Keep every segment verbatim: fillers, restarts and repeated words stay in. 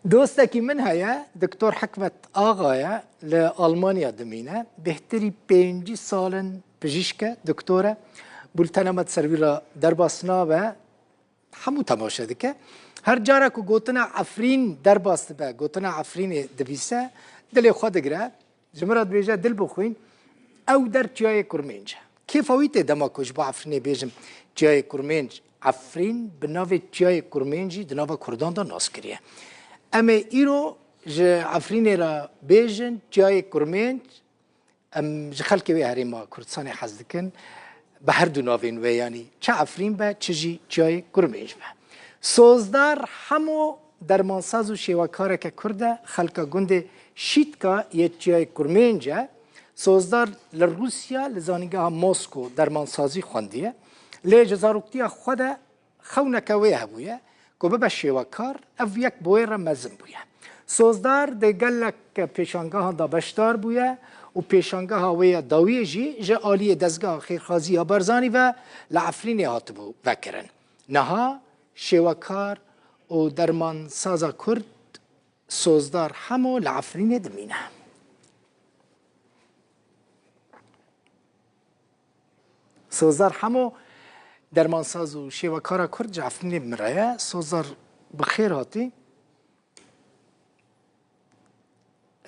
Dostekî min heye, Doktor Hikmet Axa ye, li Almanya dimîne. Bêhtirî pêncî sal in pijîşk e, doktor e. Bultena me di ser wî re derbas nabe, hemû temaşe dike. Her cara ku gotina Efrîn derbas dibe, gotina Efrînê dibîse, dilê xwe digire. Ji min re dibêje, dil bixwîn, ew der çiyayê Kurmênc e. Kêfa wî tê dema ku ji bo Efrînê bêjim çiyayê Kurmênc, Efrîn bi navê çiyayê Kurmênc jî di nava Kurdan de nas kiriye. Em ê îro ji Efrînê re bêjin çiyayê Kurmênc, em ji xelkê wê herêma Kurdistanê hez dikin. Bi her du navên wê, yanî çi Efrîn be, çi jî çiyayê Kurmênc be. Sozdar Hemo dermansaz û şêwekareke Kurd e, xelka gundê Şîtka yê çiyayê Kurmênc e. Sozdar li Rûsya li Zanîngeha Mosko dermansazî xwendiye. Lê ji zaroktiya xwe de xewneke wê hebûye ku bibe şêwekar, ev yek bi wê re mezin bûye. Sozdar di gelek pêşangehan de beşdar bûye û pêşangeha wê ya dawiyê jî ji aliyê Dezgeha Xêrxazî ya Barzanî ve li Efrînê hatibû vekirin. Niha şêwekar û dermansaza Kurd Sozdar Hemo li Efrînê dimîne. Sozdar Hemo, dermansaz û şêwekara Kurd ji Efrînê bi min re ye. Sozdar, bi xêr hatî.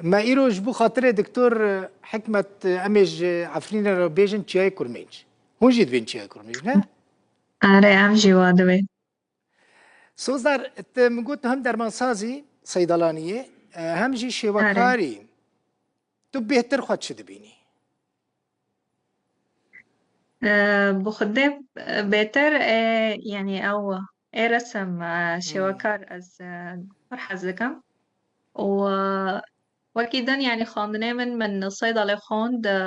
Me îro ji bo xatirê Doktor Hikmet, em ê ji Efrînê re bêjin çiyayê Kurmênc. Hûn jî dibên çiyayê Kurmênc, ne? Are, em jî wa dibên. Sozdar, tu min got tu hem dermansazî, seydalaniyê, e, hem jî şêwekarî. Tu bêhtir xwe çi dibînî? E, bi xwedê, e, bêhtir, e, yanî ew ê resim, e, şêwekar ez, e, pir hez dikim. Û, e, wekî din, yanî xwendinê min, min Seydalê xwend, e,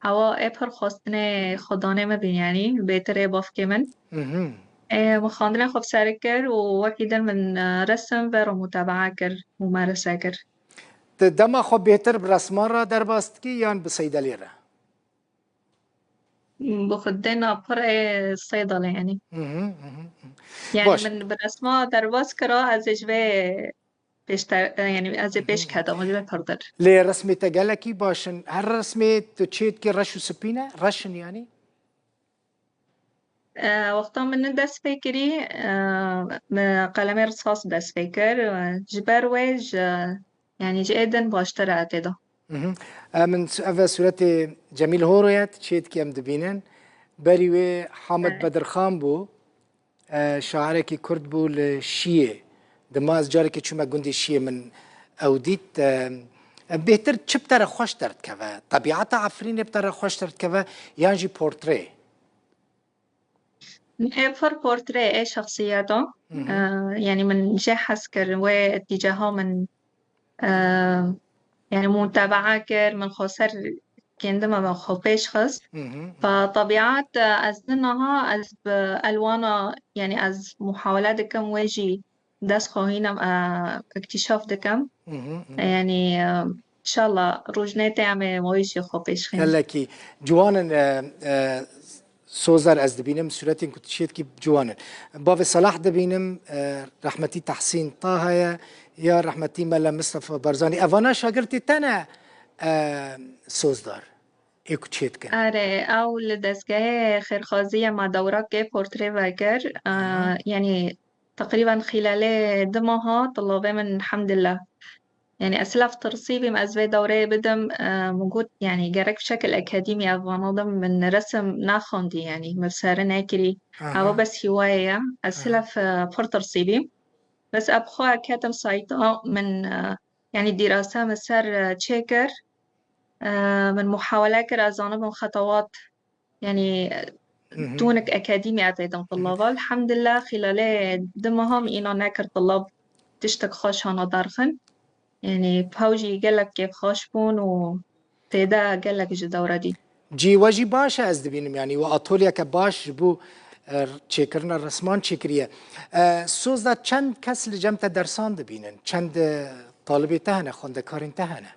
ewa ê pir xwestinê xwedanê min bîn, yanî bêhtir ê bavkê min. Mhm. Ê, min xwendinê xwe bi ser kir û wekî din min, e, resim ve re mutebaa kir, mumarese kir. Tu dema xwe bêhtir bi resman re derbas dikî yan bi seydelê re? Bi xwedê na pir ê Seydalê, yanî. Mhm, mhm, mhm. Yanî Baş. Min bi resma derbas kira, ez ê ji vê pêşter, e, yanî ez ê pêş Mhm. ketim, ez ê pir dir. Lê resmê te gelekî baş in. Her resmê tu çê dikî reş û spî ne? Reş in yanî? E, wexta min dest pê kirî, e, min qelemê risas dest pê kir. E, ji ber wê ji, yanî ji ê din baştir e tê de. Mhm. E, min s-, ev e sûretê Cemîl Horoyê, tu çê dikî em dibînin. Berî wê Hamid Evet. Bedirxan bû. E, şairekî Kurd bû li Şiyê. Dema ez carekê çûme gundê Şiyê, min ew dît. E, e, bêhtir çi bi te re xweş derdikeve? Tebiata Efrînê bi te re xweş derdikeve yan jî portrê? Ê pir portrê ê şexsiyeta. Hı hı. E, yanî min jê hez kir, wê îtîcaha min, e, yanî mutebaa kir, min xwe ser kendime min xwe pêş xist. Hı hı, hı. Fa tebiat, e, ez niha ez bi elwana, yanî ez muhawele dikim wê jî dest xwe hînim, e, îktîşaf dikim. Hı hı, hı hı. Yanî, e, înşallah rojnê tê em ê wê jî xwe pêş xînin. Gelekî ciwan in, e, e, Sozdar, ez dibînim sûretên ku tu çê dikî ciwan in. Bavê Selah dibînim, e, rehmetî Tehsîn Taha ye, ya rehmetî Mela Mistefa Barzanî. Evana şagirtê te ne, e, Sozdar, ê ku çê dikin? Erê, ew li dezgehê xêrxaziyê me dewrekê portrê vekir. E, Aha. Yanî teqrîben xîlalê du maha tulabê min, elhamdulillah. Yanî ez silaf tirsî bîm ez vê dewreyê bidim, e, min got, yanî gerek bi şekil akademî ev vana dim, min resim naxwendî, yanî min bi sere nekirî. Aha. Ewa bes hîwayê ye. Ez Aha. Silaf, e, pir tirsî bîm. Bes ev xwe ketim sayta min, e, yanî dîrasa min ser, e, çêkir. E, min muhawele kir, ez zanibim xetewat Yanî, Hı hı. Tonik akademî ez êdim Hı hı. Tulaba. Elhamdulillah, xîlalê du meha min îna nekir tulab tiştek xweş hana derxin. Yanî, pew jî gelek kêfxweş bûn û têde gelek ji dewre dî. Cî we jî baş e, ez dibînim, yanî we atolyeke baş ji bo, e, çêkirina resman çêkiriye. E, Sozdar, çend kes li cem te dersan dibînin? Çend, e, talibê te hene, xwendekarên te hene?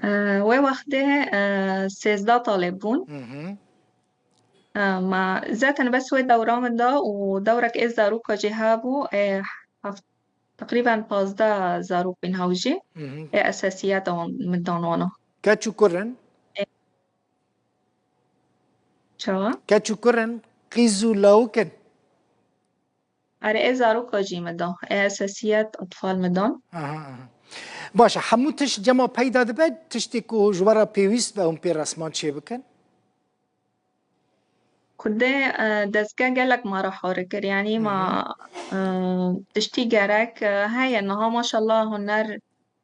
E, wê wextê, e, sêzdeh talib bûn. Hı hı. E, ma zaten bes wê dewra min da û dewrek ê zaroka jî hebû, ê heft-, Teqrîben pazdeh zarok bên hewjê. Hı hı. Ê esasiyeta wan min dan wana. Keç û kur in? Çawa? Keç û kur in, qîz û lawik in? Erê, ê zaroka jî min dan. Ê esasiyet atfal min dan. Aha, aha. Baş e, hemû tişt cema peyda dibe, tiştê ku ji we re pêwîst be hûn pê resman çêbikin? Kurdê, e, dezge gelek ma re hare kir. Yanî ma, e, tiştî gerek, e, heye. Niha maşallah huner,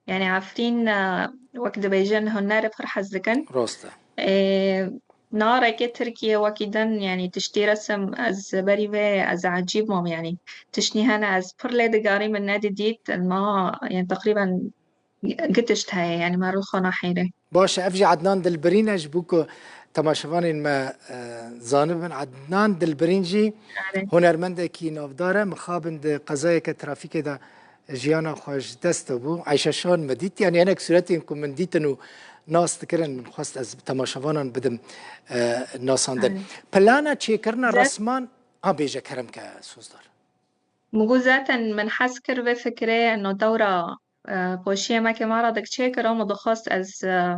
yanî Efrîn, e, wek dibêjin, hunerê pir hez dikin. Rast e. E, narekê Tirkiye wekî din, yanî tiştî resim ez berî vê ez ecîb mam, yanî tiştî hene ez pir lê digarî min nedidît, ma, yanî teqrîben gi tişt heye, yanî me rû xwe nahêre. Baş e, ev jî Ednan Dilbirîn e, ji bo ku temaşevanên me, e, zanibin. Ednan Dilbirîn jî Erê. Hunermendekî navdar e, mixabin di qezayeke trafîkê de jiyana xwe ji dest de bû. Eyşe Şan me dît, yanî hinek sûretên ku min dîtin û nas dikirin, min xwest ez temaşevanan bidim, e, nasandin. Erê. Plana çêkirina Zat- resman, ha bêje kerem ke Sozdar. Min got zaten min hez kir vê fikrê, no dewra, e, poşiyê me ke me re dik çêkir, ama dixwest ez, e,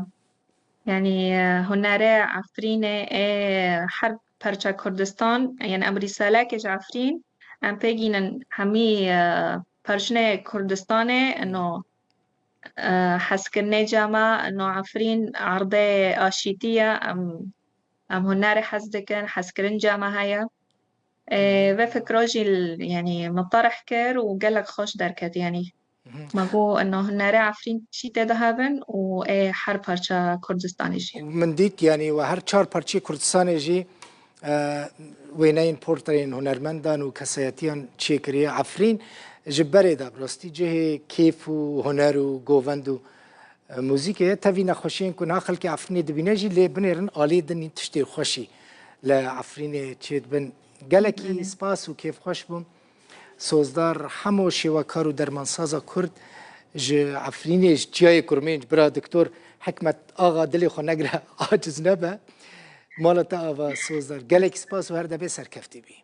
yanî, e, hunerê Efrînê ê her perça Kurdistan, yanî em rîsaleke ji Efrîn, em pê gînin hemî, e, perçinê Kurdistanê, no, e, hezkirinê cema, no Efrîn erdê aşîtî ye, em, em hunerê hez dikin, hezkirinca me heye. Ê, vê fikra jî, yanî, min terih kir û gelek xweş derket, yanî. Mhm. Me got, ino hunerê Efrîn çî tê de hebin û ê her parça Kurdistanê jî. Min dît, yanî, we her çar parçeyê Kurdistanê jî, e, wêneyên portreyên hunermendan û kesayetiyan çêkiriye. Efrîn ji berê de bi rastî cihê kêf û huner û govend û Muzîkê ye. Tevî nexweşiyên ku niha xelkê Efrînê dibîne jî lê binêrin alî din tiştê xweşî li Efrînê çêdibin. Gelekî Belê. Spas û kêfxweş bûm. Sozdar Hemo, şêwekar û dermansaza Kurd ji Efrînê, ji Çiyayê Kurmênc, bira Doktor Hikmet Axa, dilê xwe negire, aciz nebe. Mala te ava Sozdar. Gelekî spas û her debê serkeftî bî.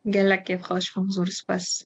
Gelek kêfxweş bûm. Zor spas.